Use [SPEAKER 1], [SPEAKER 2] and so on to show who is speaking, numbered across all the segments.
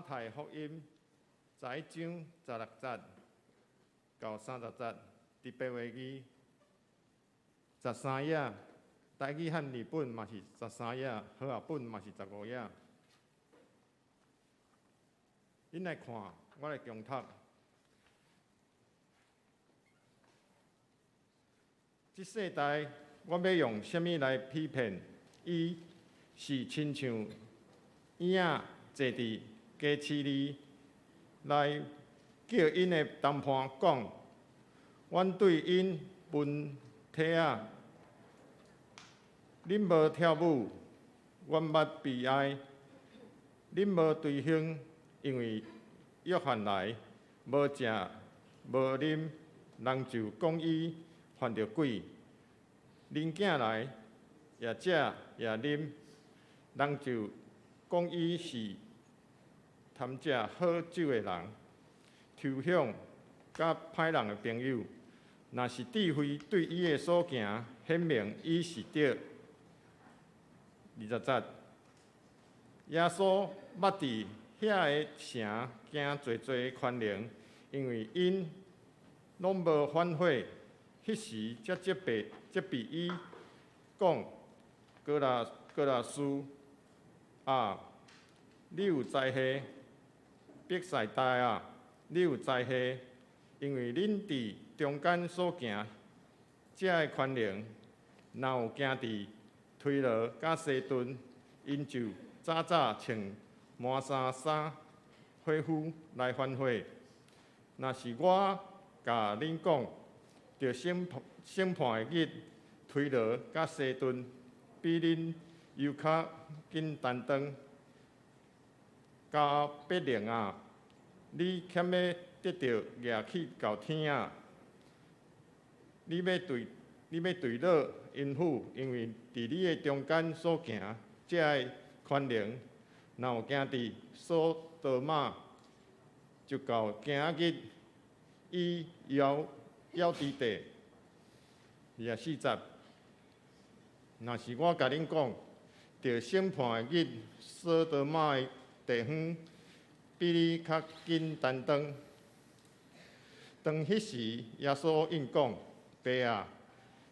[SPEAKER 1] 馬太福音11章16節到30節，佇白話字十三頁，台語漢字本嘛是十三頁，和合本嘛是15頁。恁來看，我來共讀。這世代，我欲用啥物來比擬？伊是親像嬰仔坐佇街市裡來叫𪜶的同伴講：阮對恁歕提仔，恁無跳舞；阮捌悲哀，恁無追興。因為約翰來，無食無啉，人就講伊犯著鬼；人囝來，也食也啉，人就講伊是貪食好酒的人，抽凶佮歹人的朋友。若是智慧對伊的所行顯明伊是對。20節，耶穌捌佇遐個城行濟濟權能，因為𪜶攏無反悔。彼時才責備責備伊講：哥拉哥拉斯啊，你有災禍；伯賽大啊，你有災禍，因為恁佇中間所行這个權能，若有行佇推羅佮西頓，𪜶就早早穿麻紗衫火夫來反悔。若是我共恁講，佇審判審判的日，推羅佮西頓比恁猶較緊擔當。迦百農啊，你欠欲得著舉起到天啊？你欲墜落陰府，因為佇你的中間所行這个權能，若有行佇所多瑪，就到今仔日，伊猶猶佇地。24節，若是我共恁講，佇審判的日，所多瑪的地方比你較緊擔當。當彼時，耶穌應講：爸啊，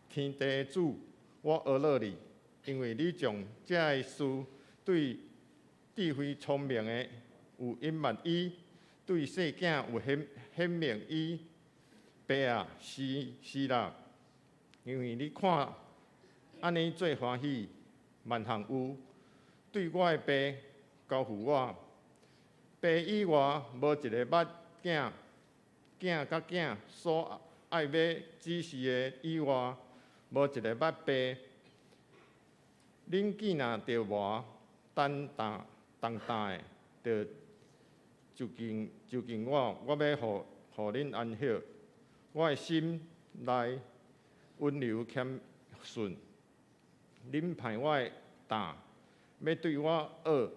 [SPEAKER 1] 天地的主，我阿樂你，因為你將這个事對智慧聰明的有隱瞞伊，對細囝有顯顯明伊。爸啊，是是啦，因為你看按呢做歡喜，萬項有對我的爸交付我，爸以外無一个捌囝，囝佮囝所愛欲指示的以外，無一个捌爸。恁既若著磨擔擔重擔的，就就近就近我，我欲予予恁安息。我的心內溫柔謙順，恁背我的擔，欲對我學，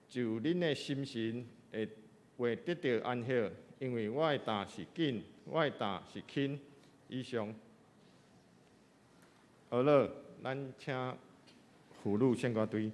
[SPEAKER 1] 就恁的心神會會得著安息，因為我的擔是緊，我的擔是輕。以上。好了，咱請婦女聖歌隊。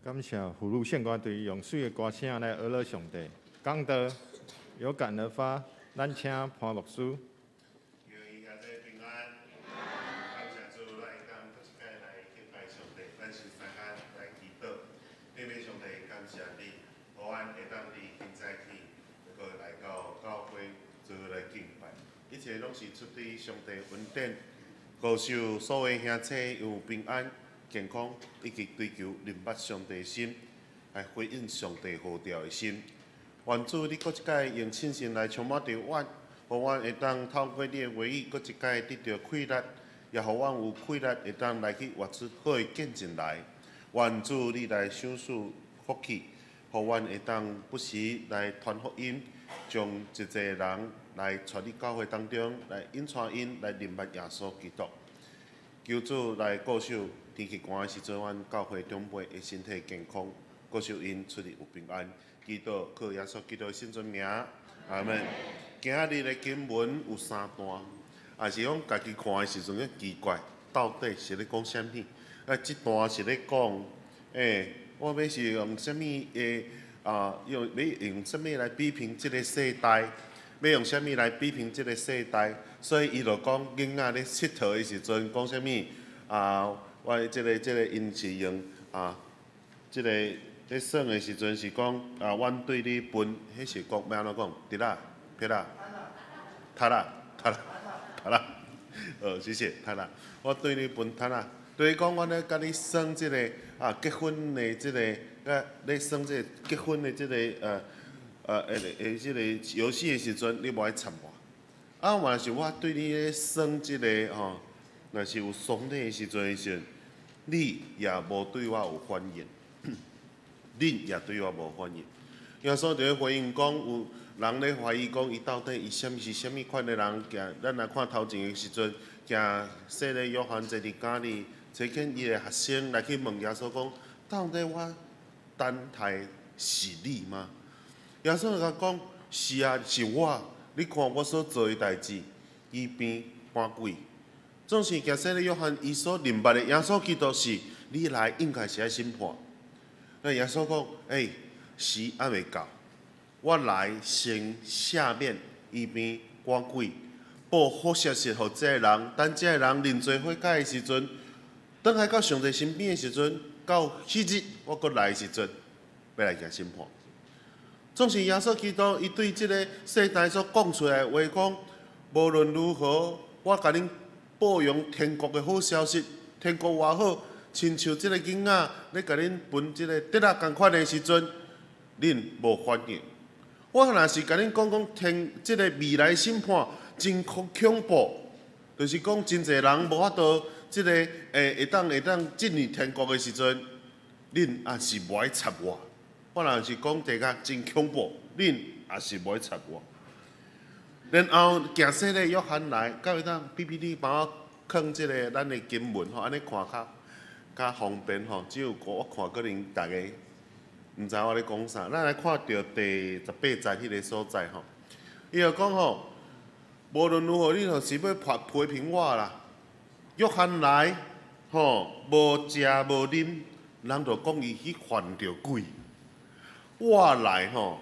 [SPEAKER 1] 感謝婦女聖歌隊用媠的歌聲來呵咾上帝。講道有感而發，咱請潘牧師。
[SPEAKER 2] 願兄弟平安，感謝主，咱會當閣一擺來敬拜上帝，咱先三下來祈禱。天父上帝，感謝你，予阮會當佇今早起，閣來到教會做伙來敬拜，一切攏是出於上帝恩典，保守所有兄弟有平安、健康，以及追求認捌上帝心，來回應上帝呼召的心。願主你閣一擺用信心來充滿著阮，予阮會當透過你的話語，閣一擺得著氣力，也予阮有氣力會當來去活出好的見證來。願主你來賞賜福氣，予阮會當不時來傳福音，將一濟人來帶入教會當中，來引帶𪜶來認捌耶穌基督。求主來顧守天氣寒的時陣，阮教會長輩的身體健康，顧守𪜶出入有平安。祈禱靠耶穌基督的聖尊名，阿門。今仔日的經文有三段，也是講家己看的時陣，奇怪，到底是咧講啥物？啊，這段是咧講，我欲是用啥物的啊？用欲用啥物來比評這个世代？欲用啥物來比評這个世代？所以伊就講囡仔咧𨑨迌的時陣，講啥物？啊，我這个𪜶是用啊，這个咧耍的時陣是講啊，阮對你分，彼是講欲按怎講？滴仔、撇仔、塔仔、塔仔、塔仔，哦，謝謝塔仔。我對你分塔仔，就是講阮咧佮你耍這个啊結婚的這个，佮咧耍這个結婚的這个這个遊戲的時陣，你無愛插我。啊，若是我對你咧耍這个吼，若是有喪禮的時陣的時陣，你也無對我有反應，恁也對我無反應。耶穌佇咧回應講，有人咧懷疑講，伊到底伊啥物是啥物款的人？行，咱來看頭前的時陣，行洗禮約翰坐佇監裡，差遣伊的學生來去問耶穌講：到底我等待是你嗎？耶穌就共講：是啊，是我。你看我所做的代誌，醫病趕鬼，總是行洗禮約翰伊所認捌的耶穌基督是，你來應該是愛審判。那耶穌講：欸，時猶未到，我來先赦免醫病趕鬼，報好消息予這个人。等這个人認罪悔改的時陣，轉來到上帝身邊的時陣，到彼日我閣來的時陣，欲來行審判。總是耶穌基督，伊對這个世代所講出來的話講，無論如何，我共恁報揚天國的好消息，天國偌好，親像這个囡仔咧共恁分這个竹仔仝款的時陣，恁無反應。我若是共恁講講天這个未來審判真恐怖，就是講真濟人無法度這个會當進入天國的時陣，恁也是無愛插我。我若是講地獄真恐怖，恁也是無愛插我。然後行洗禮約翰來，到會當 PPT 幫我囥這个咱的經文吼，按呢看較較方便吼。只有我看可能逐家毋知我咧講啥。咱來看著第18節彼个所在吼，伊就講吼，無論如何，你就是欲批評我啦。約翰來吼，無食無啉，人就講伊去犯著鬼。我來吼，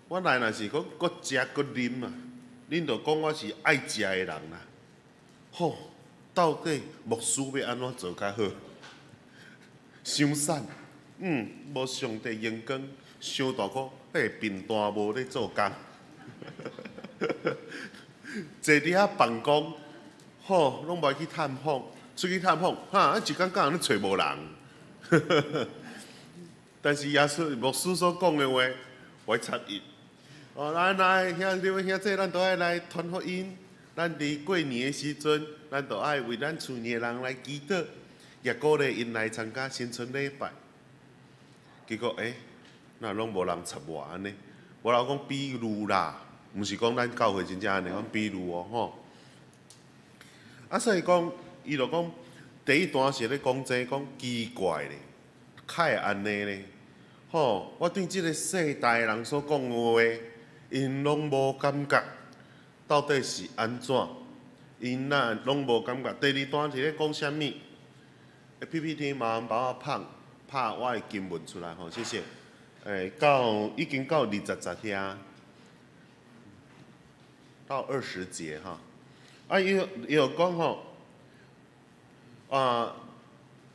[SPEAKER 2] 我來若是講閣食閣啉啊，恁就講我是愛食的人啦。吼，到底牧師欲按怎做較好？傷散，無上帝榮光，傷大箍，彼个貧惰無咧做工，坐佇遐辦公，吼，攏無愛去探訪，出去探訪，哈，一工到晚咧揣無人。但是耶穌牧師所講的話，我插伊。哦，咱來兄弟兄姊，咱都愛來傳福音。咱佇過年的時陣，咱都愛為咱厝裡的人來祈禱，也鼓勵𪜶來參加新春禮拜。結果哪攏無人插我按呢？無啦，我講比如啦，毋是講咱教會真正按呢，講比如哦吼。啊，所以講，伊就講第一段是咧講這個，講奇怪咧，較會按呢咧？吼，我對這个世代人所講的話，𪜶攏無感覺，到底是按怎？𪜶若攏無感覺。第二段是咧講啥物？PPT 麻煩幫我放拍我的經文出來吼，謝謝。到已經到20節遐，到20節哈。啊，伊就講吼，啊，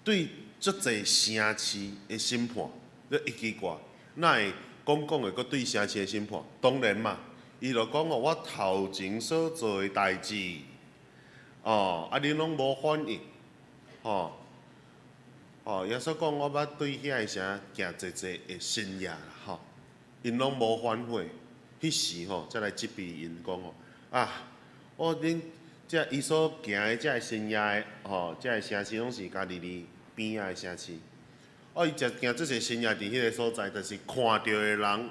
[SPEAKER 2] 對足濟城市的審判，你會奇怪，哪會講講的閣對城市的審判？當然嘛，伊就講哦，我頭前所做的代誌，哦，啊，恁攏無反應，吼。哦，耶穌講我捌對遐个城行濟濟的神跡啦，吼，𪜶攏無反悔，彼時吼才來責備𪜶講吼，啊，我恁這伊所行的這个神跡的吼，這个城市攏是加利利邊仔的城市，哦，伊食行這濟神跡佇彼个所在，但是看著的人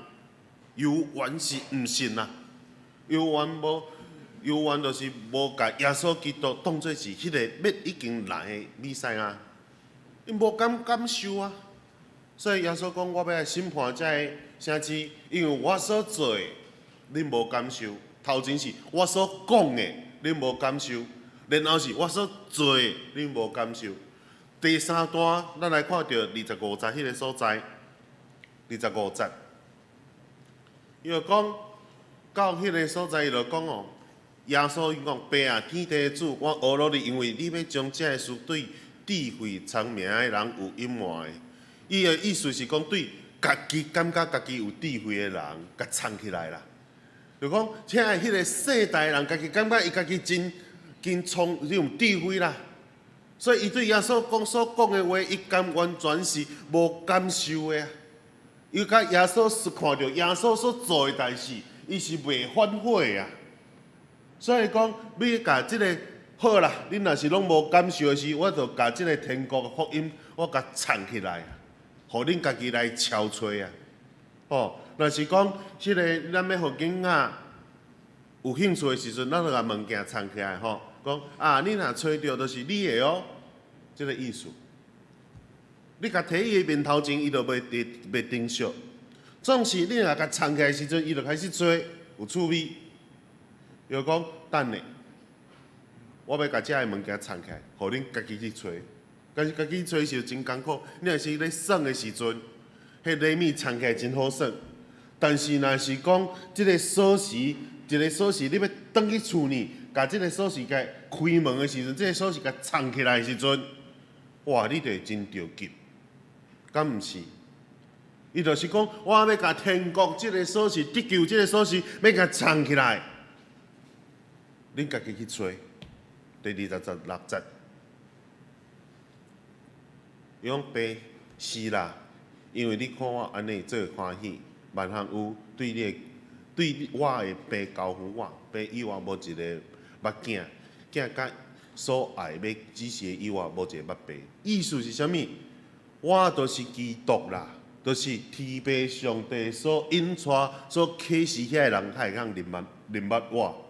[SPEAKER 2] 猶原是毋信啊，猶原無，猶原就是無共耶穌基督當做是彼個欲已經來的彌賽亞。𪜶無敢感受啊，所以耶穌講：我欲來審判這个城市，因為我所做的，恁無感受；頭前是我所講的，恁無感受；然後是我所做的，恁無感受。第三段，咱來看著25節彼个所在，25節，伊就講到彼个所在，伊就講哦，耶穌伊講：爸啊，天地的主，我阿羅你，因為你欲將這个事對智慧聰明的人有隱瞞的，伊的意思是講對家己感覺家己有智慧的人，共藏起來啦。就講，這彼个世代人，家己感覺伊家己真真聰有智慧啦，所以伊對耶穌講所講的話，伊甘完全是無感受的啊。伊共耶穌所看著耶穌所做的代誌，伊是袂反悔的啊。所以講，欲共這个。好啦，恁若是攏無感受的時，我就共這个天國的福音，我共藏起來，予恁家己來搜揣啊。哦，若是講這个咱欲予囡仔有興趣的時陣，咱就共物件藏起來吼，講啊，你若揣著，就是你的哦，這个意思。你共提伊面頭前，伊就袂袂珍惜。總是你若共藏起來的時陣，伊就開始揣，有趣味。又講等下。我欲共這个物件藏起來，予恁家己去揣。但是家己揣時真艱苦。你若是咧耍的時陣，彼禮物藏起來真好耍。但是若是講這个鎖匙，一个鎖匙，你欲轉去厝呢，共這个鎖匙共開門的時陣，這个鎖匙共藏起來的時陣，哇！你就會真著急，敢毋是？伊就是講，我欲共天國這个鎖匙，得救這个鎖匙，欲共藏起來，恁家己去揣。第26節，伊講爸是啦，因為你看我按呢做歡喜，萬項有對你的對我的爸交付我，爸以外無一個捌囝，囝佮所愛欲指示的以外無一個捌爸。意思是啥物？我就是基督啦，就是天父上帝所引帶、所啟示遐个人，才會當認捌認捌我。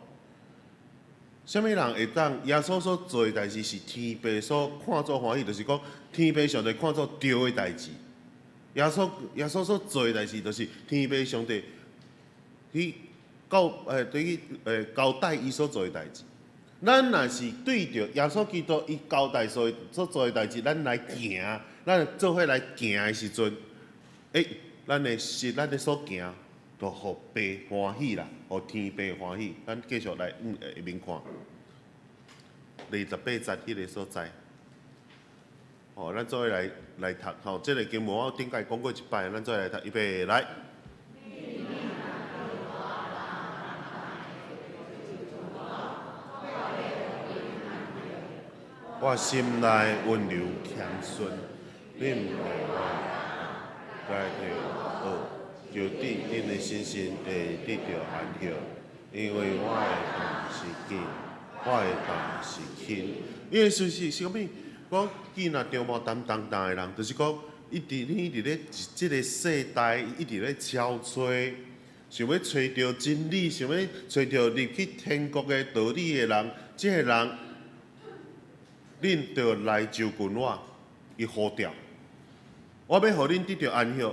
[SPEAKER 2] 啥物人會當耶穌所做的代誌是天父所看做歡喜，就是講天父上帝看做對的代誌。耶穌所做的代誌，就是天父上帝去交對去交代伊所做的代誌。咱若是對著耶穌基督伊交代所做的代誌，咱來行，咱做伙來行的時陣，咱的是咱的所行，就予爸歡喜啦，予天父歡喜。咱繼續來往下面看，28節彼个所在。吼，咱做伙來讀吼，這个經文我頂擺講過一擺，咱做伙來讀，預備來。我心內溫柔謙遜，恁袂來著學，就佇恁的心神會得著安息，因為我的擔是輕，我的擔是輕。意思是啥物？講囡仔中無擔重擔的人，就是講一直你佇咧這个世代，一直咧搜揣，想欲揣著真理，想欲揣著入去天國的道理的人，這个人，恁著來就近我，伊呼召，我欲予恁得著安息。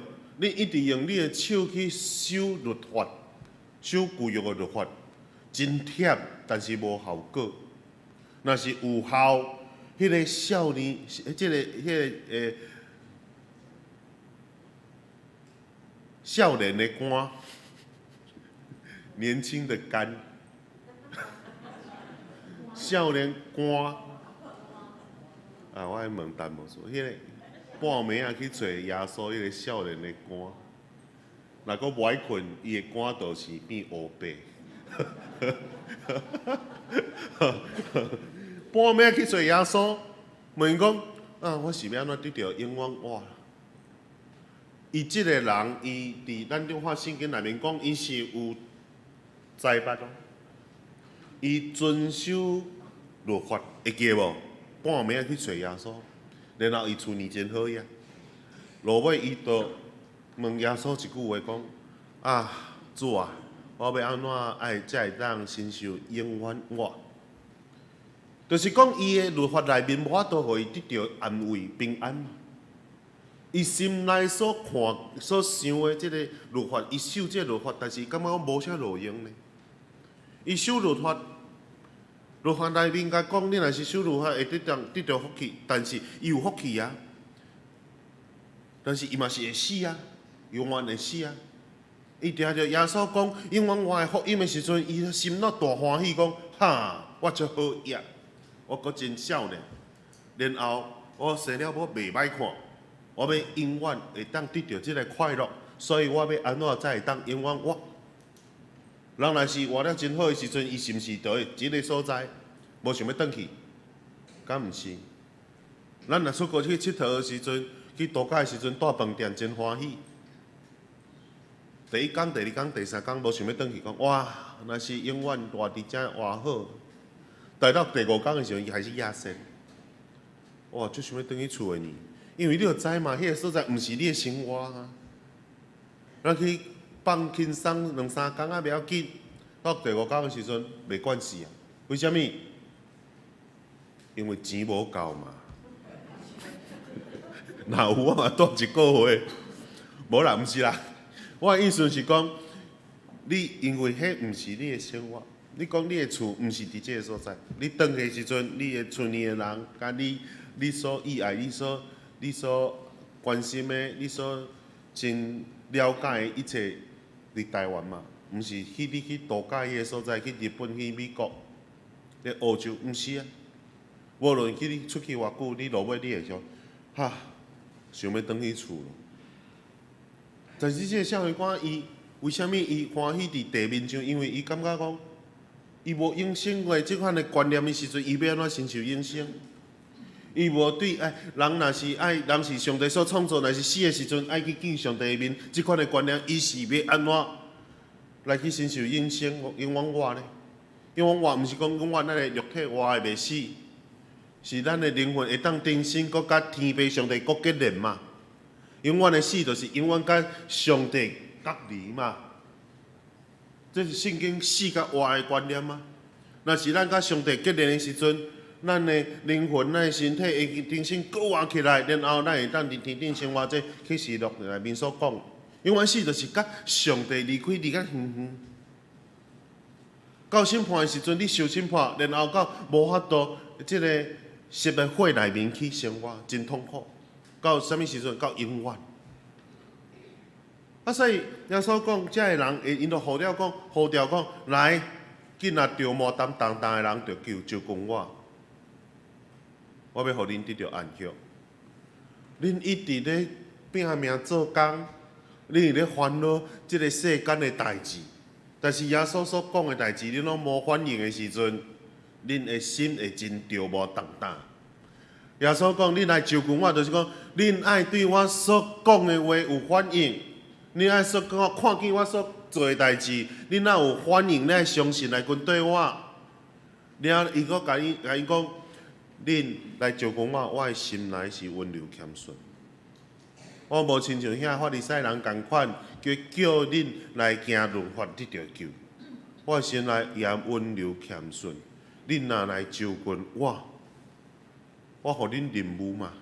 [SPEAKER 2] 恁一直用你的手去守律法，守舊約的律法，真忝，但是無效果。若是有效，彼个少年，這个、彼个少年的肝，年輕的肝，少年肝。啊，我愛問陳牧師，彼個半暝仔去揣耶穌，彼個少年的肝，若閣無愛睏，伊的肝就是變烏白。半暝仔去揣耶穌，問伊講：啊，我是欲按怎得著永遠活？伊這個人，伊佇咱中華聖經內面講，伊是有財物哦，伊遵守律法，會記無？半暝仔去揣耶穌，然後伊厝呢真好呀。落尾伊就問耶穌一句話講：啊，主啊，我欲按怎愛才會當承受永遠活？就是講伊的律法內面無法度予伊得著安慰平安。伊心內所看、所想的這個律法，伊守這個律法，但是感覺講無啥路用呢。伊守律法，律法內面共講，你若是守律法會得著福氣，但是伊有福氣啊，但是伊嘛是會死啊，永遠會死啊。伊聽著耶穌講永遠活的福音的時陣，伊心內大歡喜，講哈，我足好額，我閣真少年，然後我生了某袂歹看，我欲永遠會當得著這個快樂，所以我欲按怎才會當永遠活？人若是活了真好的時陣，伊是毋是就會這个所在無想欲轉去？敢毋是？咱若出國去𨑨迌的時陣，去度假的時陣，蹛飯店真歡喜。第一工、第二工、第三工無想欲轉去，講哇，若是永遠蹛佇遮偌好。但到第五工的時陣，伊開始野生。哇，足想欲轉去厝的呢，因為你著知嘛，彼个所在毋是你的生活啊。咱去放輕鬆兩三工啊，袂要緊。到第五工的時陣，袂慣勢啊。為啥物？因為錢無夠嘛。若有我嘛蹛一個月。無啦，毋是啦。我的意思是講，你因為彼毋是你的生活，你講你的厝毋是佇這个所在，你轉去的時陣，你的厝裡的人，佮你，你所意愛、你所關心的、你所真了解的一切，佇台灣嘛，毋是去你去度假彼个所在，去日本、去美國、去澳洲，毋是啊。無論去你出去偌久，你落尾你會想，哈，想欲轉去厝咯。但是這个少年官伊為啥物伊歡喜佇地面上？因為伊感覺講，伊無永生的這款的觀念的時陣，伊欲按怎承受永生？伊無對愛人若是愛人是上帝所創造，若是死的時陣愛去見上帝的面，這款的觀念，伊是欲按怎來去承受永生、永遠活呢？永遠活毋是講永遠咱的肉體活會袂死，是咱的靈魂會當重新閣佮天父上帝閣結連嘛。永遠的死就是永遠佮上帝隔離嘛。這是聖經死佮活的觀念嗎？若是咱佮上帝結連的時陣，咱的靈魂、咱的身體會重新閣活起來，然後咱會當佇天頂生活。這啟示錄內面所講，永遠死就是佮上帝離開離較遠遠。到審判的時陣，你受審判，然後到無法度這个熄的火內面去生活，真痛苦。到啥物時陣？到永遠。啊，所以耶穌講，遮个人，𪜶就呼召講，呼召講，來，緊若著負擔重重的人，就叫就近我，我欲予恁得著安息。恁一直咧拼命做工，恁咧煩惱這个世間的代誌，但是耶穌所講的代誌，恁攏無反應的時陣，恁的心會真著無重擔。耶穌講，恁來就近我，就是講，恁愛對我所講的話有反應，恁愛所講看見我所做的代誌，恁若有反應，你愛相信來跟綴我。了，伊閣共𪜶講，恁來就近我，我的心內是溫柔謙遜。我無親像遐法利賽人仝款，叫叫恁來行律法得著救。我的心內也溫柔謙遜，恁若來就近我，我予恁任務嘛，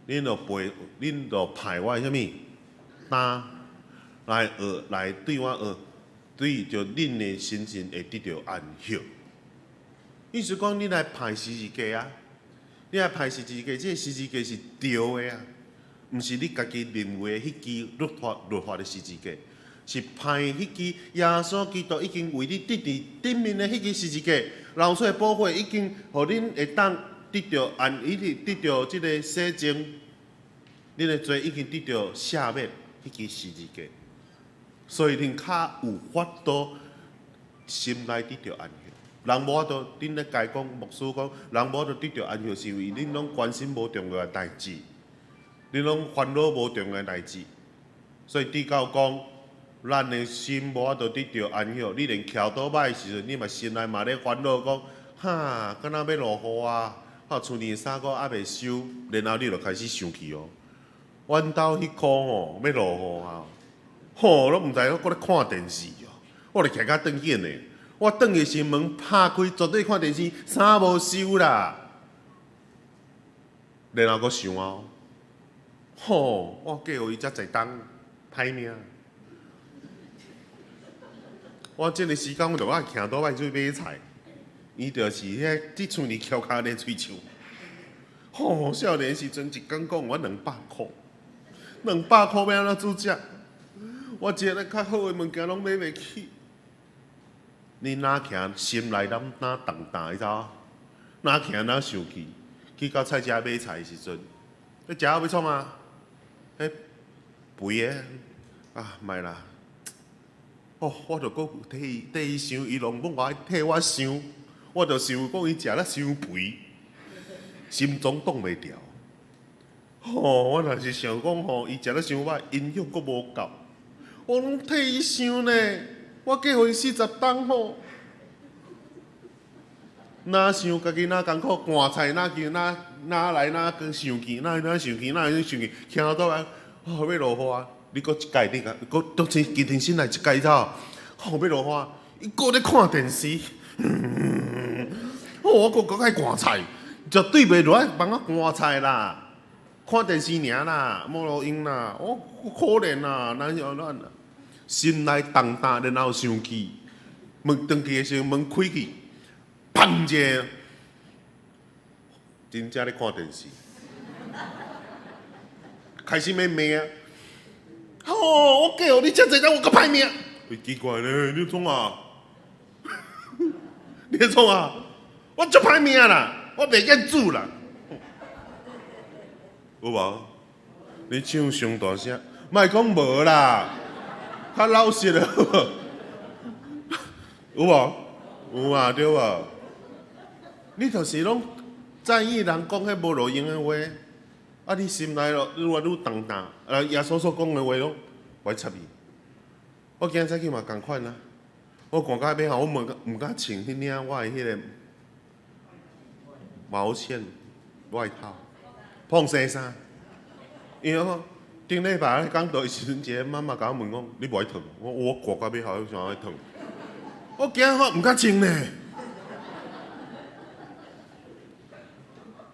[SPEAKER 2] 恁就背，恁就派我的啥物擔來學，來對我學，對著恁的心情會得著安息。意思講，你來派十字架啊，你來派十字架，這個十字架是對的啊，毋是你家己認為的彼支律法的十字架，是派彼支耶穌基督已經為你釘佇頂面的彼支十字架，流出的寶血已經予恁會當得著按，已經得著這个洗淨，恁的罪已經得著赦免，彼支十字架，所以恁較有法度心內得著安息。人無法度，恁咧家講牧師講，人無法度得著安息，是因為恁攏關心無重要的代誌，恁攏煩惱無重要的代誌，所以直到講，咱的心無法度得著安息。你連騎倒擺的時陣，你嘛心內嘛咧煩惱講，哈，敢若欲落雨啊，哈，厝裡的衫閣猶未收，然後你就開始生氣哦。阮兜彼箍吼欲落雨啊，吼，攏毋知閣咧看電視哦，我就徛較轉緊的。我轉去時門拍開，絕對看電視，衫無收啦。然後閣想啊，吼，我嫁予伊遮濟冬，歹命。我這个時間我就愛徛倒擺出去買菜，伊就是遐佇厝裡翹跤咧喙笑。吼，少年時陣一工講我兩百箍，兩百箍欲按怎煮食？我一个較好的物件攏買袂起。你若徛心內諗若重擔，你知無？若徛若生氣，去到菜市仔買菜的時陣，你食好欲創啊？彼肥的啊，莫啦！哦，我著閣替伊想，伊攏欲愛替我想，我著想講伊食了傷肥，心臟擋袂牢。吼，我若是想講吼，伊食了傷歹，營養閣無夠，我攏替伊想呢。我嫁予伊40冬吼，若想家己若艱苦，寒菜若求若若來若閣生氣，若若生氣，若生氣，徛倒來，哦，欲落雨啊！你閣一擺，你共閣倒轉停身來一擺走，吼，欲落雨啊！伊閣咧看電視，哦，我閣閣愛寒菜，絕對袂落來幫我寒菜啦，看電視爾啦，無路用啦，我可憐啊，咱咱心內重擔，然後生氣，門轉去的時陣門開去，砰一下，真正咧看電視，開始欲罵啊！吼，我嫁予你遮濟冬，我閣歹命。奇怪咧，你創啊？你創啊？我足歹命啦，我袂見煮啦。有無？你唱傷大聲，莫講無啦，較老實了。有無？有啊，對無？你就是攏在意人講彼無路用的話，啊！你心內咯愈來愈重擔，啊！耶穌所講的話攏無愛插伊。我今仔早起嘛仝款啊！我寒到欲死，我毋敢穿彼領我的彼个毛線外套，膨生衫。因為我頂禮拜咧講道的時陣，一个媽媽共我問講：你無愛燙？我我寒到欲死，有啥愛燙？我驚我毋敢穿呢，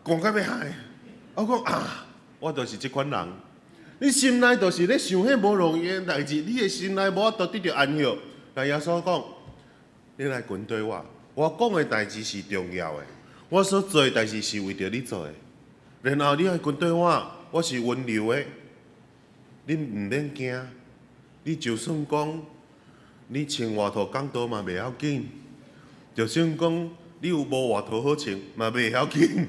[SPEAKER 2] 寒到欲死。我講啊，我就是這款人。你心內就是咧想彼無路用的代誌，你的心內無法度得著安息。但耶穌講，你來跟隨我，我講的代誌是重要的，我所做的代誌是為著你做的。然後你愛跟隨我，我是溫柔的，你毋免驚。你就算講你穿外套講道嘛袂要緊，就算講你有無外套好穿嘛袂要緊。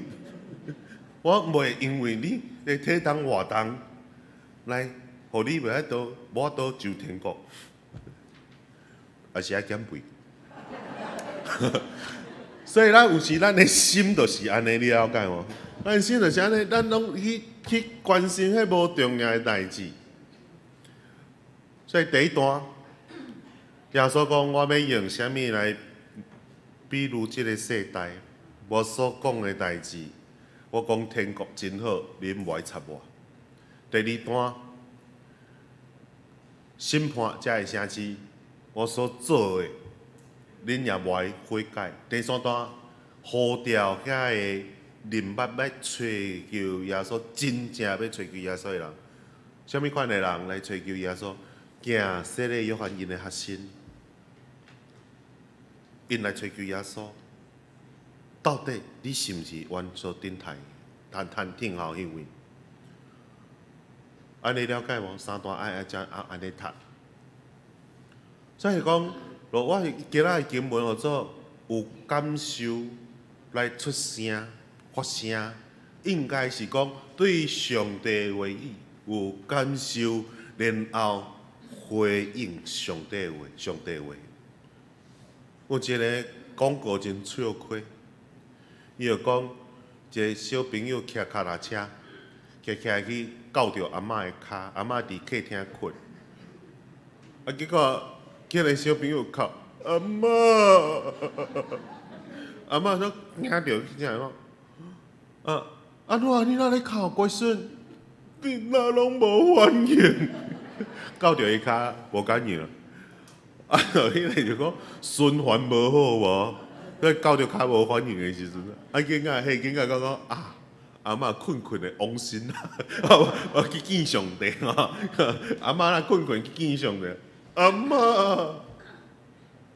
[SPEAKER 2] 我袂因為你的體重偌重，來，予你袂愛倒，無法度上天國，抑是愛減肥。所以咱有時咱的心就是按呢，你了解無？咱心就是按呢，咱攏去關心彼無重要的代誌。所以第一段，耶穌講：我欲用啥物來比喻這个世代？我所講的代誌，我講天國真好，恁無愛插我。第二段，審判這个城市，我所做的，恁也無愛悔改。第三段，呼召遐个人物欲揣求耶穌，真正欲揣求耶穌的人，啥物款的人來揣求耶穌？行洗禮約翰𪜶的學生，𪜶來揣求耶穌。到底你是毋是阮所等待、等等聽候彼位？按呢了解無？三大愛愛遮按呢讀。所以講，若我今仔的經文號做有感受來出聲發聲，應該是講對上帝話語有感受，然後回應上帝話，上帝話。有一个廣告真笑虧，伊就講一个小朋友騎跤踏車，騎騎去勾著阿嬤的跤，阿嬤佇客廳睏，啊結果彼个小朋友哭，阿嬤，阿嬤說驚著，啥講？啊，按怎你哪咧哭，乖孫？你哪攏無反應，勾著伊跤無感應。啊，彼个就講循環無好無，所以勾著跤無反應的時陣，啊，囡仔，彼囡仔講講啊，阿嬤睏睏會往生啊，我去見上帝吼，阿嬤若睏睏去見上帝，阿嬤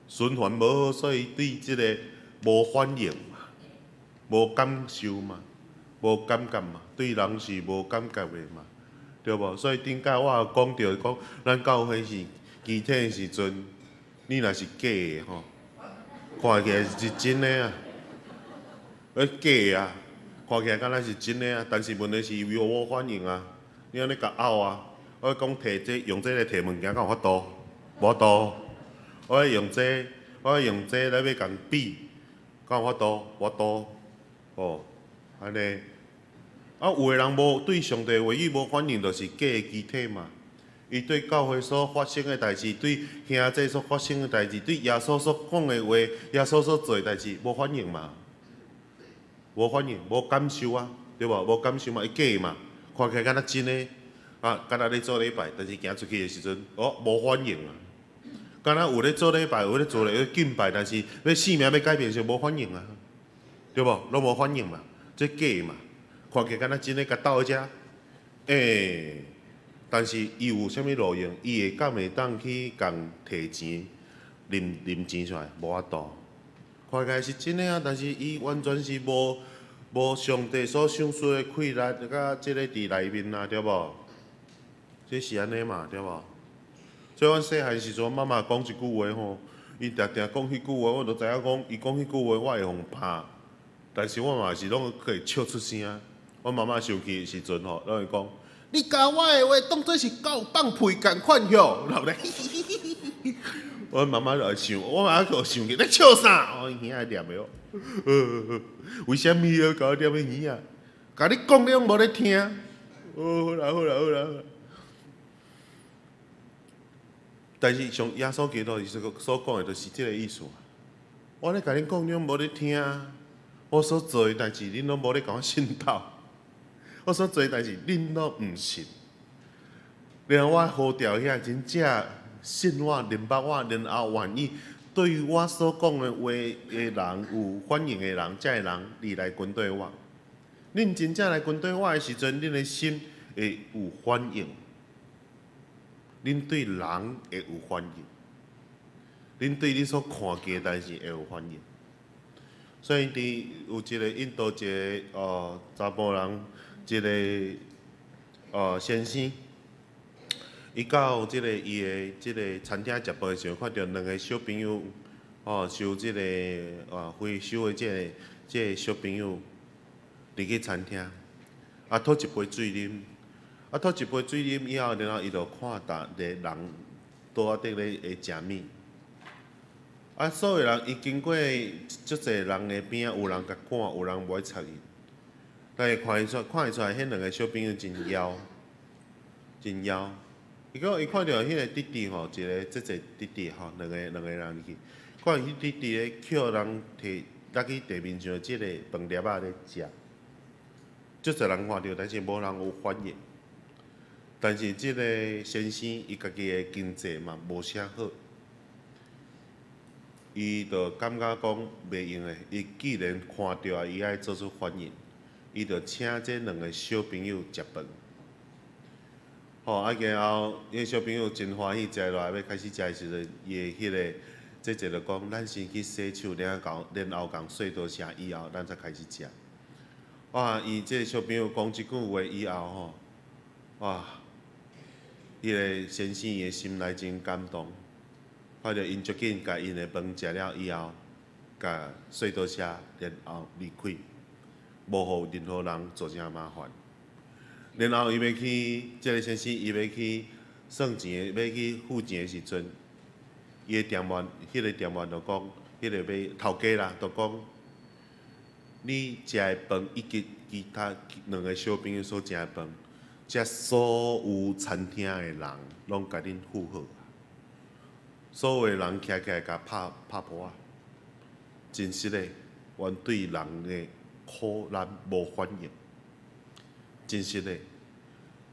[SPEAKER 2] 循環無好，所以對這个無反應嘛，無感受嘛，無感覺嘛，對人是無感覺的嘛，對無？所以頂擺我有講著講，咱教會是肢體的時陣。你若是假的吼，看起來是真的啊，假的啊，看起來敢若是真的啊，但是問題是伊無反應啊，你按呢共拗啊，我講提這用這來提物件，敢有法度？無法度。我用這，我用這來欲共比，敢有法度？無法度。哦，按呢。啊，有的人無對上帝話語無反應，就是假的肢體嘛。伊對教會所發生的代誌，對兄弟所發生的代誌，對耶穌所講的話，耶穌所做的代誌，無反應嘛？無反應，無感受啊，對無？無感受嘛，伊假嘛，看起來敢若真的，啊，敢若咧做禮拜，但是行出去的時陣，哦，無反應啊。敢若有咧做禮拜，有咧做咧敬拜，但是欲性命欲改變時無反應啊，對無？攏無反應嘛，這假嘛，看起來敢若真的，共鬥遮，欸。但是伊有啥物路用？伊會敢會當去共提錢、拎拎錢出來？無法度。看起來是真的啊，但是伊完全是無無上帝所賞賜的氣力，佮這个佇內面啊，對無？這是按呢嘛，對無？所以阮細漢時陣，媽媽講一句話吼，伊定定講彼句話，我就知影講，伊講彼句話，我會予拍。但是我嘛是攏會笑出聲。阮媽媽生氣的時陣吼，攏會講。你共我的話當做是狗放屁仝款喲，然後咧，阮媽媽就會想，我媽媽就生氣，咧笑啥？我耳仔念的哦，為啥物要共我念的耳仔？共你講你攏無咧聽。哦，好啦好啦好啦。但是像耶穌基督伊所所講的，就是這个意思。我咧共恁講，你攏無咧聽。我所做的代誌，恁攏無咧共我信道。我所做的代誌，恁攏毋信。然後我呼召遐真正信我、認捌我，然後願意對我所講的話的人有反應的人，這个人你來跟隨我。恁真正來跟隨我的時陣，恁的心會有反應。恁對人會有反應，恁對恁所看見的代誌會有反應。所以，佇有一个印度一个哦查埔人，一个先生，伊到這个伊的這个餐廳食飯的時陣，看著兩个小朋友，哦，收這个非洲的這个小朋友入去餐廳，啊，討一杯水啉，啊，討一杯水啉以後，然後伊就看逐个人桌仔頂咧會食物。啊！所有人伊經過足濟人的邊仔，有人共趕，有人無愛插伊。但是看會出，看會出來，彼兩个小朋友真枵，真枵。伊講伊看著彼个弟弟吼，一个這濟弟弟吼，兩个人入去，看彼弟弟咧抾人提落去地面上這个飯粒仔咧食，足濟人看著，但是無人有反應。但是這个先生伊家己的經濟嘛無啥好。伊就感覺講袂用的，伊既然看著啊，伊愛做出反應，伊就請這兩个小朋友食飯。吼，啊，然後彼个小朋友真歡喜，食落來欲開始食的時陣，伊的彼个姐姐就講：咱先去洗手，然後然後共說多謝以後，咱才開始食。哇！伊這个小朋友講這句話以後吼，哇！彼个先生伊的心內真感動，看著𪜶足緊共𪜶的飯食了以後，共細桌車，然後離開，無予任何人造成麻煩。然後伊欲去，這个先生伊欲去算錢的，欲去付錢的時陣，伊的店員，彼个店員就講，彼个買頭家啦，就講，你食的飯以及其他兩个小朋友所食的飯，遮所有餐廳的人攏共恁付好，所有的人徛起來共拍拍噗仔，真實的，阮對人的苦難無反應，真實的。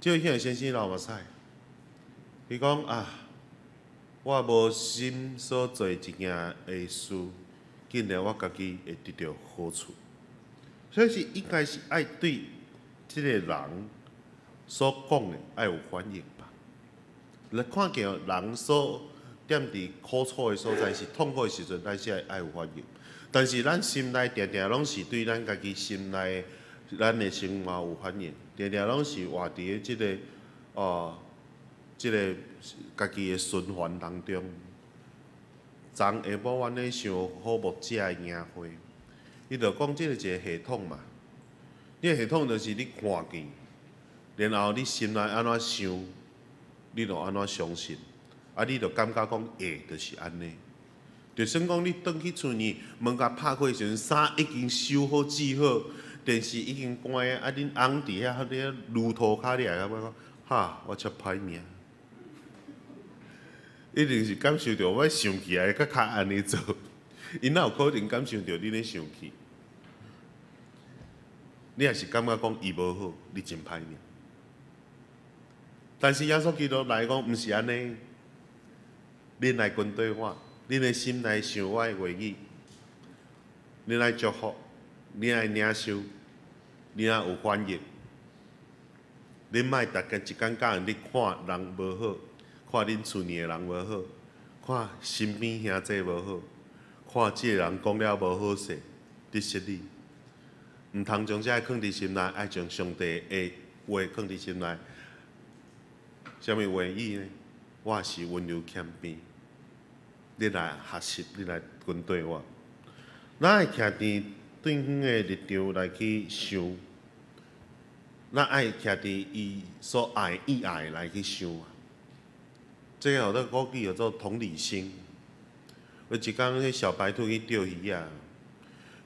[SPEAKER 2] 這個先生流目屎，伊講啊，我無心所做一件的事，竟然我家己會得著好處，所以是應該是愛對這个人所講的愛有反應吧。來看見人所踮佇苦楚的所在是痛苦的時陣，咱才會愛有反應。但是咱心內定定攏是對咱家己心內咱的生活有反應，定定攏是活佇咧這个哦，這个家己的循環當中。昨下晡阮咧想好牧者的營會，伊就講這个一個系統嘛，這个系統就是你看見，然後你心內按怎想，你就按怎相信，啊，你就感覺講會，就是按呢。就算講你轉去厝裡，門共拍開的時陣，衫已經收好折好，電視已經關，啊，恁翁佇遐咧爐塗跤，你會感覺講，哈，我遮歹命。一定是感受著我生氣來，閣較按呢做，𪜶哪有可能感受著你咧生氣？你若是感覺講伊無好，你真歹命。但是耶穌基督來講，毋是按呢，恁來跟隨我，恁的心內想我的話語，恁愛祝福，恁愛領受，恁愛有反應，恁莫逐工一工教人咧看人無好。看恁厝裡的人無好，看身邊兄弟無好，看這個人講了無好勢，得失你，毋通將這个囥佇心內，愛將上帝的話囥佇心內。啥物話語呢？我是溫柔謙卑，你來學習，你來跟隨我。咱愛徛佇對方的立場來去想，咱愛徛佇伊所愛意愛來去想。這个號做古語叫做同理心。有一工，彼小白兔去釣魚仔，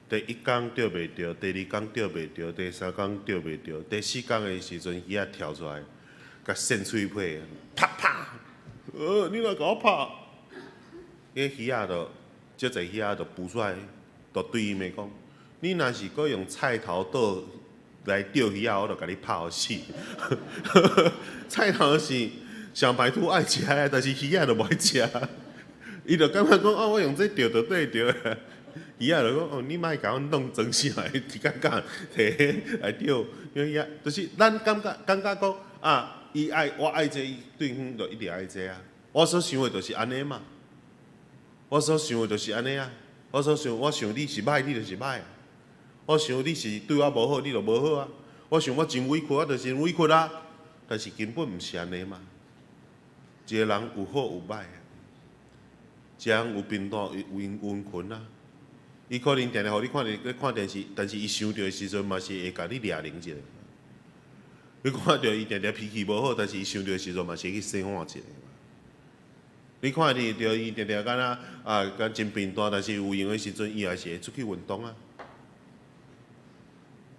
[SPEAKER 2] 第一工釣袂著，第二工釣袂著，第三工釣袂著，第四工的時陣，魚仔跳出來，共扇喙皮，啪啪！你來共我拍？彼魚仔就，足濟魚仔就浮出來，就對伊罵講：你若是閣用菜頭刀來釣魚仔，我就共你拍予死！菜頭是小白兔愛食的，但是魚仔就無愛食。伊就感覺講，哦，我用這釣就對著。魚仔就講，哦，你莫共阮當裝死來，一工工提來釣。魚仔就是咱感覺感覺講，啊，伊愛我愛這，對方就一定愛這啊。我所想的就是按呢嘛。我所想的就是按呢啊。我所想，我想你是歹，你就是歹。我想你是對我無好，你就無好啊。我想我真委屈，我就是委屈啊。但是根本毋是按呢嘛。一個人有好有歹，一個人有貧惰有溫溫群啊。伊可能定定予你看咧看電視，但是伊想著的時陣嘛是會共你掠靈一下。你看著伊定定脾氣無好，但是伊想著的時陣嘛是會去洗碗一下。你看著伊定定敢若啊，敢真貧惰，但是有閒的時陣，伊也是會出去運動啊。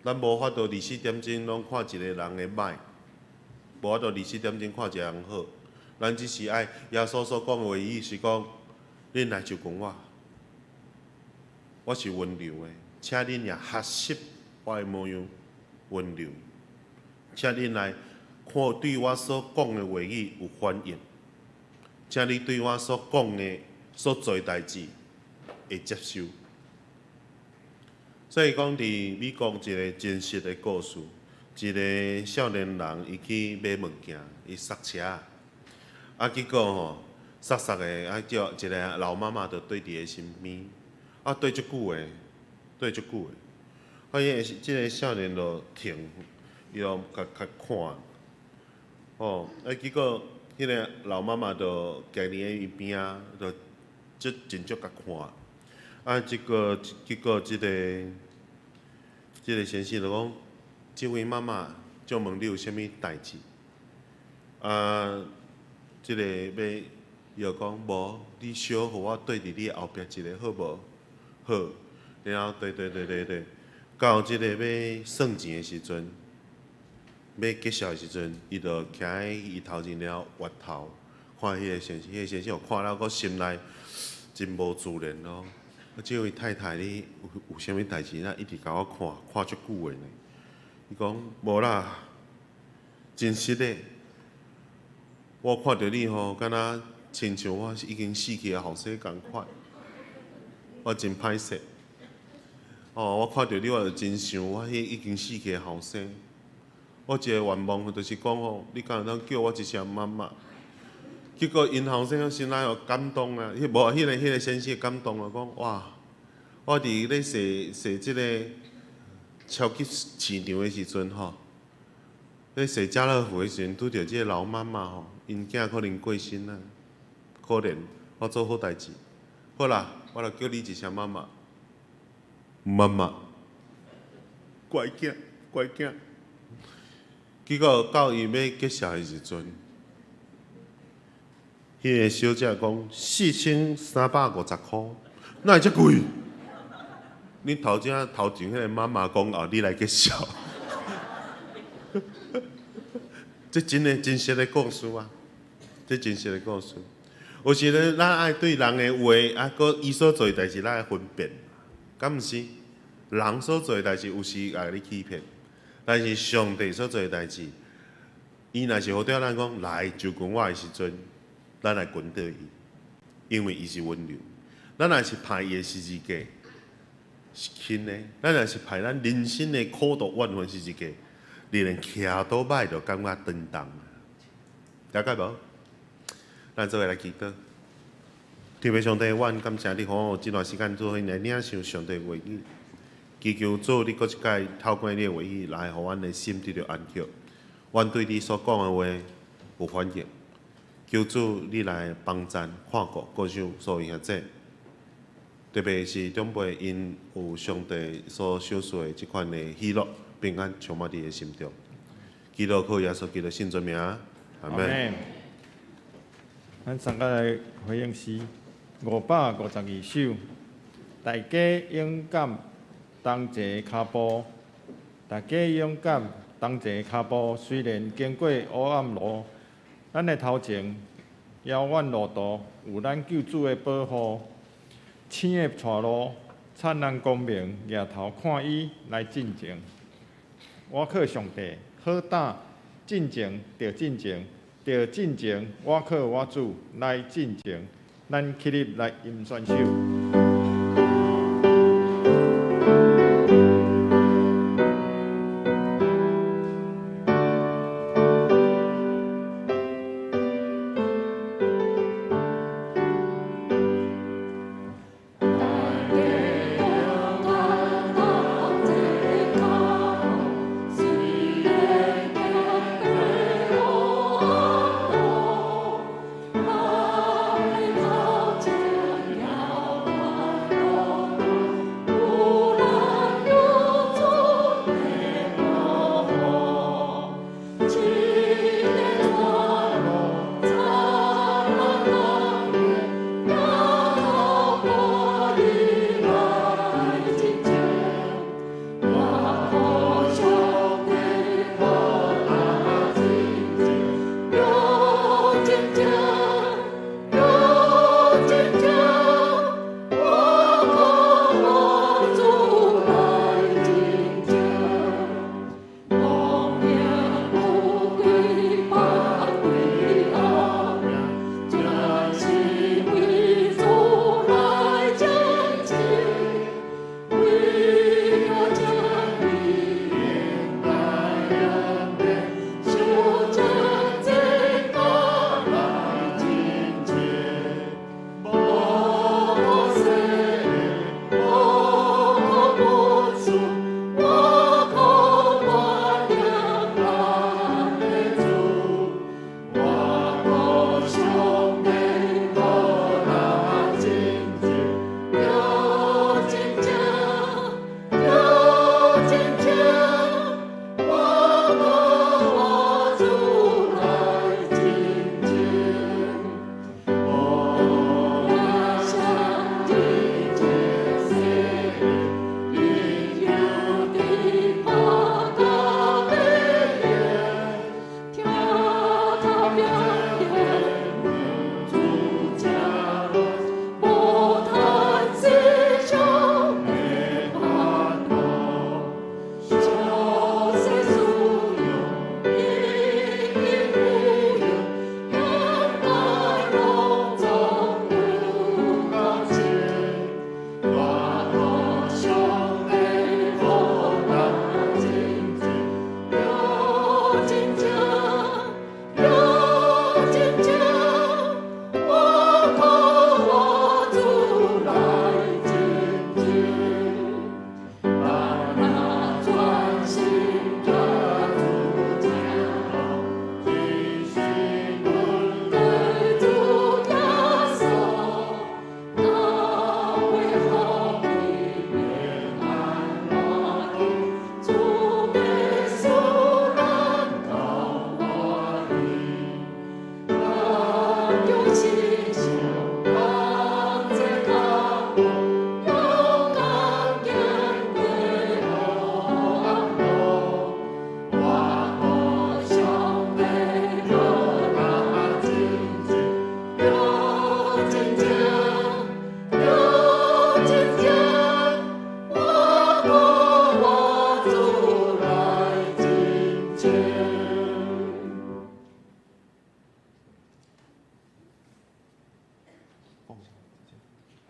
[SPEAKER 2] 咱無法度24點鐘攏看一個人的歹，無法度24點鐘看一個人好。咱只是愛耶穌所講的話語是講，恁來就近我，我是溫柔的，請恁也學習我的模樣溫柔，請恁來看對我所講的話語有反應，請你對我所講的、所做的代誌會接受。所以講，佇美國一個真實的故事，一個少年人伊去買物件，伊剎車。啊，結果吼，煞煞的啊，叫一個老媽媽就綴佇伊身邊，啊，綴足久的，綴足久的。啊，伊個這個少年就停，伊就共共看，吼，啊，結果彼个老媽媽就行佇伊邊仔，就足真足共看。啊，這個結果這個先生就講，這位媽媽，請問你有啥物代誌？啊，這個欲伊就講無，你小予我綴佇你後壁一下好無？好，然後綴綴綴綴綴，到這個欲算錢的時陣，欲結數的時陣，伊就徛佇伊頭前了，越頭看彼個先生，彼個先生有看了，閣心內真無自然咯。啊，這位太太，你有啥物代誌？若一直共我看，看足久的呢？伊講無啦，真實的，我看著你吼，敢若親像我是已經死去的後生仝款，我真歹勢。哦，我看著你，我就真想我彼已經死去的後生。我一個願望就是講吼，你敢會當叫我一聲媽媽？結果𪜶後生心內有感動啊，彼無彼個先生感動啊，講哇，我佇咧踅踅這個超級市場的時陣吼，咧踅家樂福的時陣，拄著這個老媽媽吼，𪜶囝可能過身啊，可憐，我做好代誌。好啦，我來叫你一聲媽媽，媽媽，乖囝，乖囝。結果到伊欲結數的時陣，彼個小姐講4350箍，哪會遮貴？你頭前頭前彼個媽媽講哦，你來結數。這真的真實的故事啊！這真實的故事。有時咧，咱愛對人的話啊，閣伊所做的代誌，咱愛分辨，敢毋是？人所做的代誌有時會共你欺騙，但是上帝所做的代誌，伊若是予咱講來就近我的時陣，咱來跟綴伊，因為伊是溫柔。咱若是拍伊的十字架是輕的，咱若是拍咱人生的苦毒怨恨十字架，你連徛倒擺就感覺沉重。了解無？咱做伙來祈禱。天父上帝，阮感謝你，予我有這段時間做伙來領受上帝話語。祈求主，你閣一擺透過你的話語來，予阮的心得著安息。阮對你所講的話有反應，求主你來幫贊、看顧、保守所有兄弟，特別是長輩𪜶有上帝所賞賜的這款的喜樂、平安，充滿佇的心中。祈禱靠耶穌基督聖尊名，阿門。
[SPEAKER 1] 咱三個來回應是552首，大家勇敢同齊跤步，大家勇敢同齊跤步。雖然經過黑暗路，咱的頭前遙遠路途有咱救主的保護，星的帶路，燦爛光明，舉頭看伊來進前。我靠上帝，好膽進前，著進前，著進前。我靠我主來進前，咱起立來吟宣首。
[SPEAKER 3] 大家勇敢同齊跤步，雖然經過黑暗路，咱的頭前遙遠路途，有咱救主的保護。星的帶路，燦爛光明，舉頭看伊來進前。我靠上帝，好膽進前，著進前，著進前。我靠我主來進前，咱起立來吟宣首。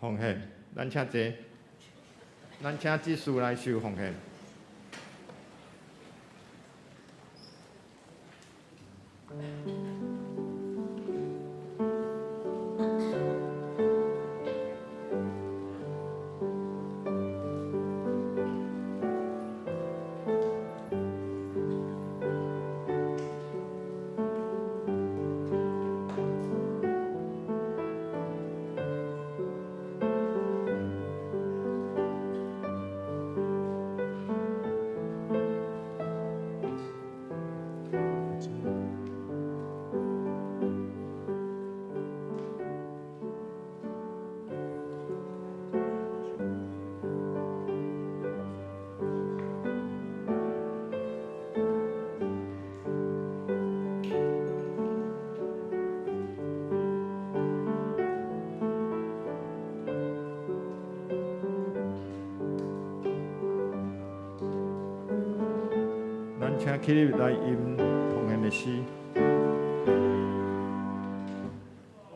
[SPEAKER 1] 奉獻。咱請坐，咱請執事來收奉獻。咱請起立來吟奉獻的詩。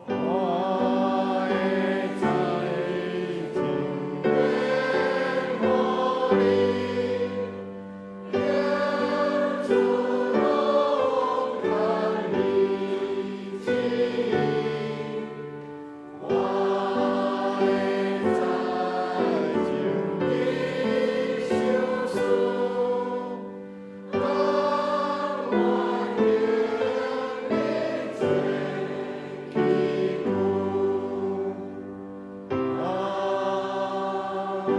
[SPEAKER 1] 我的財情予你，願主攏看你旨意。我的財情你賞賜，甘願行你做器具。阿門。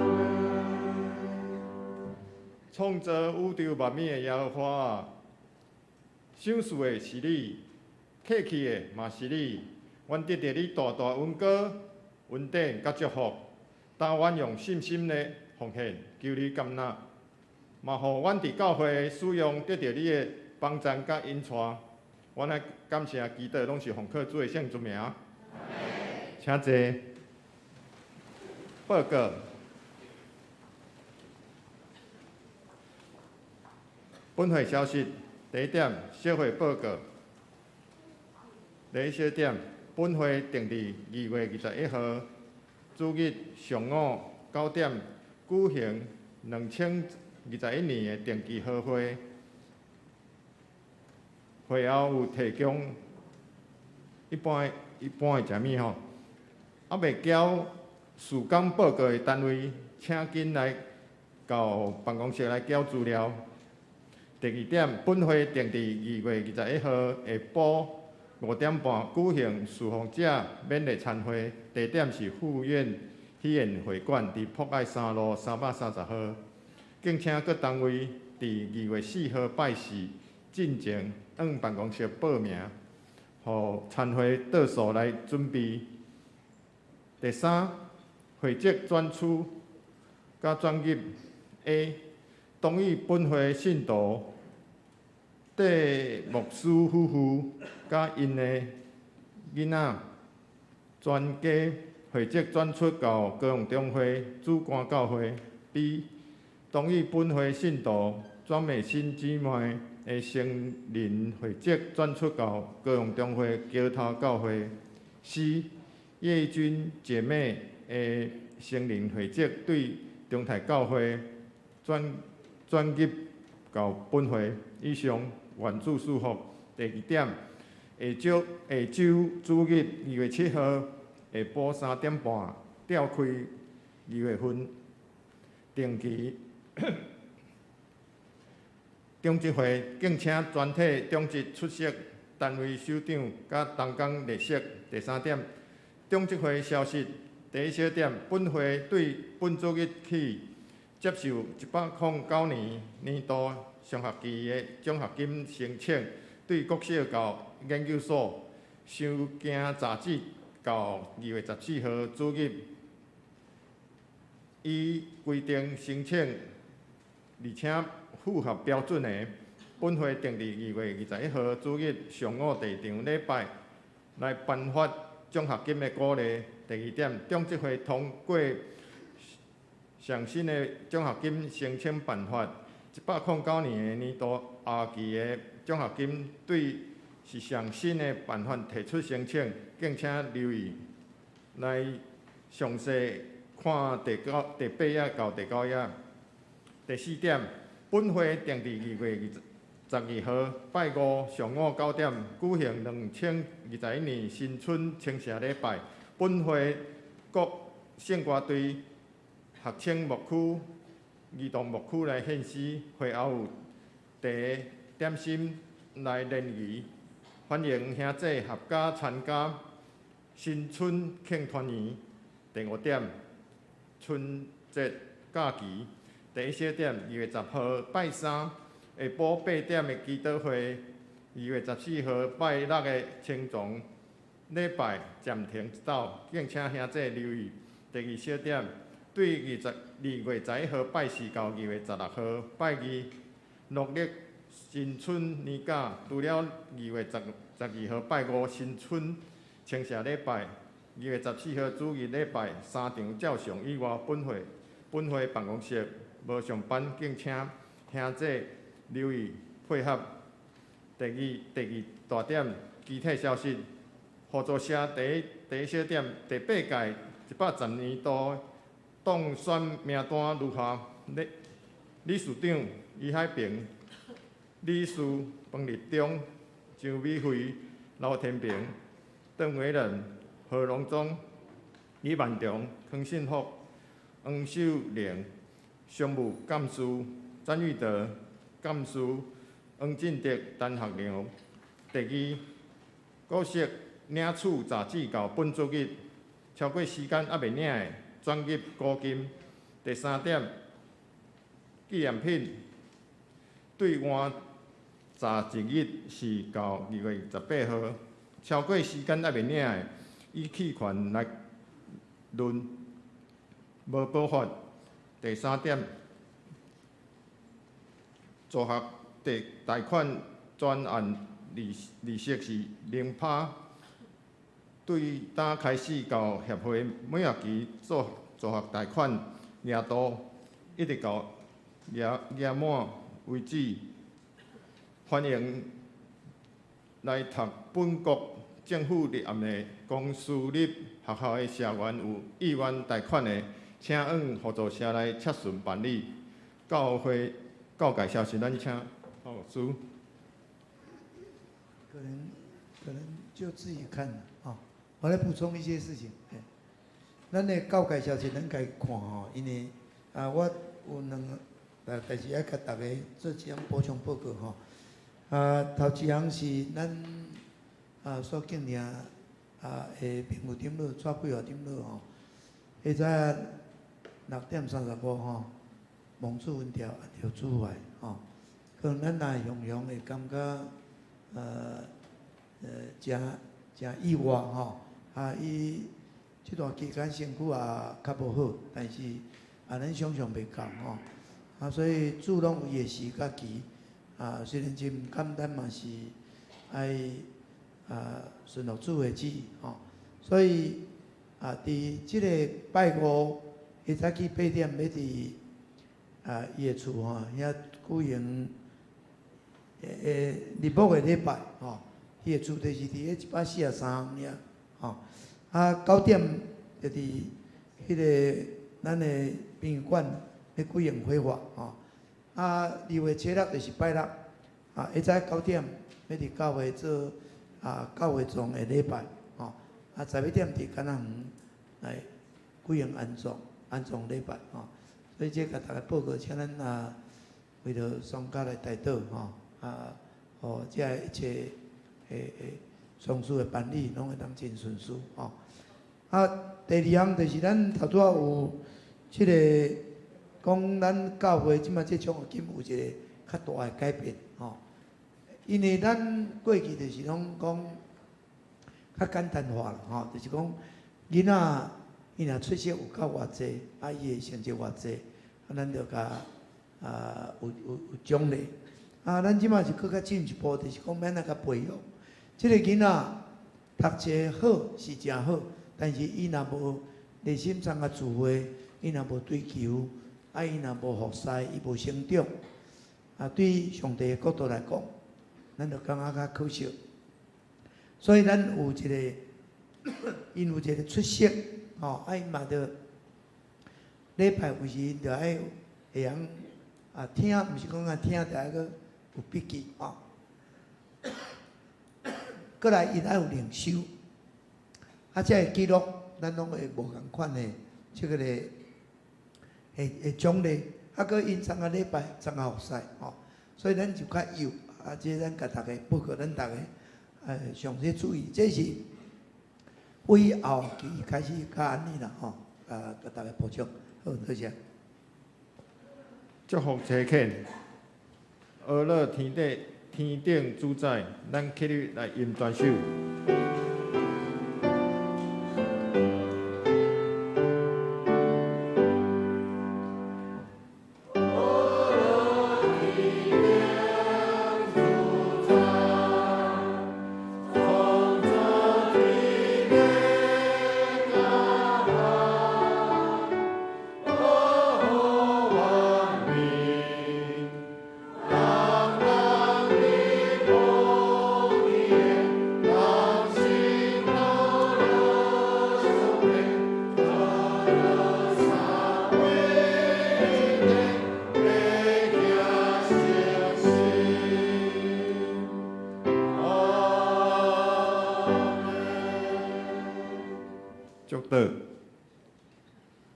[SPEAKER 1] 創造宇宙萬物的耶和華啊，賞賜的是你，客去的嘛是你。阮得著你大大恩膏、恩典佮祝福，當阮用信心的奉獻，求你甘納，嘛予阮佇教會的使用得著你的幫贊佮引帶。阮來感謝祈禱，攏是奉靠主的聖尊名。請坐。報告。本會消息，第一點，小會報告。第一小點，本會定佇2月21號主日上午9點舉行2021年的定期合會。會後有提供一般的食物吼，猶未交事工報告的單位，請緊來到辦公室來繳資料。第二點，本會定佇2月21號下晡5點半舉行侍奉者勉勵餐會，地點是富苑喜宴會館，佇博愛3路330號。敬請各單位佇2月4號拜四進前向辦公室報名，予餐會倒數來準備。第三，會籍轉出佮轉入 A，同意本會信徒戴牧師夫婦佮𪜶的囡仔全家會籍轉出到高雄中會主幹教會。B，同意本會信徒莊美心姊妹的成人會籍轉出到高雄中會橋頭教會。C，葉君姐妹的成人會籍對中泰教會轉入到本會。以上，願主賜福。第二點，下週主日2月7號下晡3點半召開2月份定期長執會，敬請全體長執出席，單位首長佮同工列席。第三點，長執會消息。第一小點，本會對本主日起接受109年年度上學期的獎學金申請，對國小到研究所收件截止到2月14號主日，依規定申請，而且符合標準的，本會定佇2月21號主日上午第二場禮拜來頒發獎學金的鼓勵。第二點，長執會通過上新的獎學金申請辦法，109年的年度下期的獎學金對是上新的辦法提出申請，敬請留意來詳細看第九、第八頁到第九頁。第四點，本會定佇2月22號拜五上午9點舉行2021年新春稱謝禮拜。本會各聖歌隊、學青牧區、兒童牧區來獻詩，會後有茶點心來聯誼，歡迎兄弟合家參加新春慶團圓。第五點，春節假期。第一小點，2月10號拜三下晡8點的祈禱會，2月14號拜六的清葬禮拜暫停一晝，敬請兄弟留意。第二小點，對2月11號拜四到2月16號拜二，農曆新春年假，除了2月12號拜五新春稱謝禮拜，2月14號主日禮拜三場照常以外，本會辦公室無上班，敬請兄弟留意配合。第二大點，具體消息，互助社第一小點，第八屆110年度當選名單如下：理事長余海平，理事彭立中、張美惠、劉天平、鄧偉仁、何榮忠、李萬強、康信福、黃秀玲、常務幹事詹玉德、幹事黃進德、陳學良。第二，股息領取截止到本主日，超過時間猶未領的，轉入股金。第三點，紀念品兌換十一日是到2月18號，超過時間猶未領的，以棄權來論，無補發。第三點，助學貸款專案利息是0%，對今開始到協會每學期做助學貸款額度，一直到額滿為止。歡迎來讀本國政府立案的公私立學校的社員有意願貸款的，請往互助社來洽詢辦理。教會教界消息，咱請郝牧師。
[SPEAKER 3] 可能就自己看了啊。我來補充一些事情。咱的教界消息，咱家看吼，因為啊，我有兩個代誌愛共大家做一項補充報告吼。啊，頭一項是咱啊所敬聽啊的名譽長老蔡桂華長老吼，彼早6點35吼，蒙主恩召著主懷吼，可能咱若常常會感覺誠誠意外吼，啊，伊這段期間身軀也較無好，但是啊，咱想象袂到吼，啊，所以主攏有伊的時佮期，啊，雖然真毋簡單嘛是愛啊順服主的旨意吼，所以啊，佇這个拜五，彼早起8點欲佇啊伊的厝吼遐舉行日暮的禮拜吼，伊的厝就是佇彼143遐吼，啊9點就佇彼个咱的殯儀館咧舉行火化吼，啊2月7日就是拜六，啊下早9點欲佇教會做啊教會葬的禮拜吼，啊11點佇柑仔園來舉行安葬禮拜吼，所以這共大家報告，請咱啊為著喪家來代禱吼，啊，予這一切的喪事的辦理攏會當真順遂吼。啊，第二項就是咱頭拄仔有這个講，咱教會這擺這獎學金有一个較大的改變吼，因為咱過去就是攏講較簡單化啦吼，就是講囡仔伊若出席有夠偌濟，啊伊的成績偌濟，啊咱就共啊有獎勵。啊，咱這擺是閣較進一步，就是講欲按怎共培育。這个囡仔讀冊好是誠好，但是伊若無熱心參加聚會，伊若無追求，啊伊若無服侍，伊無成長，啊對上帝的角度來講，咱就感覺較可惜。所以咱有一个，𪜶有一个出席。吼，啊𪜶嘛著禮拜有時𪜶著愛會曉啊聽，毋是講啊聽著愛閣有筆記吼。閣來𪜶愛有靈修，啊，這个記錄咱攏會無仝款的，這个咧會獎勵，啊，閣𪜶參加禮拜參加服侍吼，所以咱就較幼，啊，這咱共逐家報告，咱逐家詳細注意，這是為後期開始較按呢啦吼，啊，共逐家補充，好，多謝。
[SPEAKER 1] 祝福差遣，阿樂天頂天頂主宰，咱起立來飲大手。祝禱。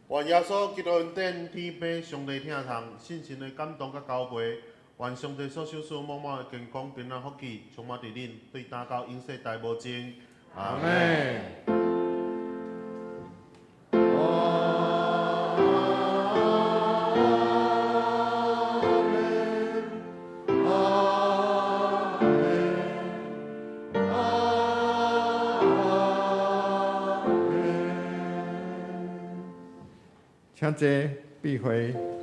[SPEAKER 2] 願耶穌基督恩典、天父上帝疼痛、聖神的感動佮交陪，願上帝所賞賜滿滿的健康、平安、福氣，充滿佇恁，對今到永世代無盡。
[SPEAKER 1] 阿們。請坐，閉會。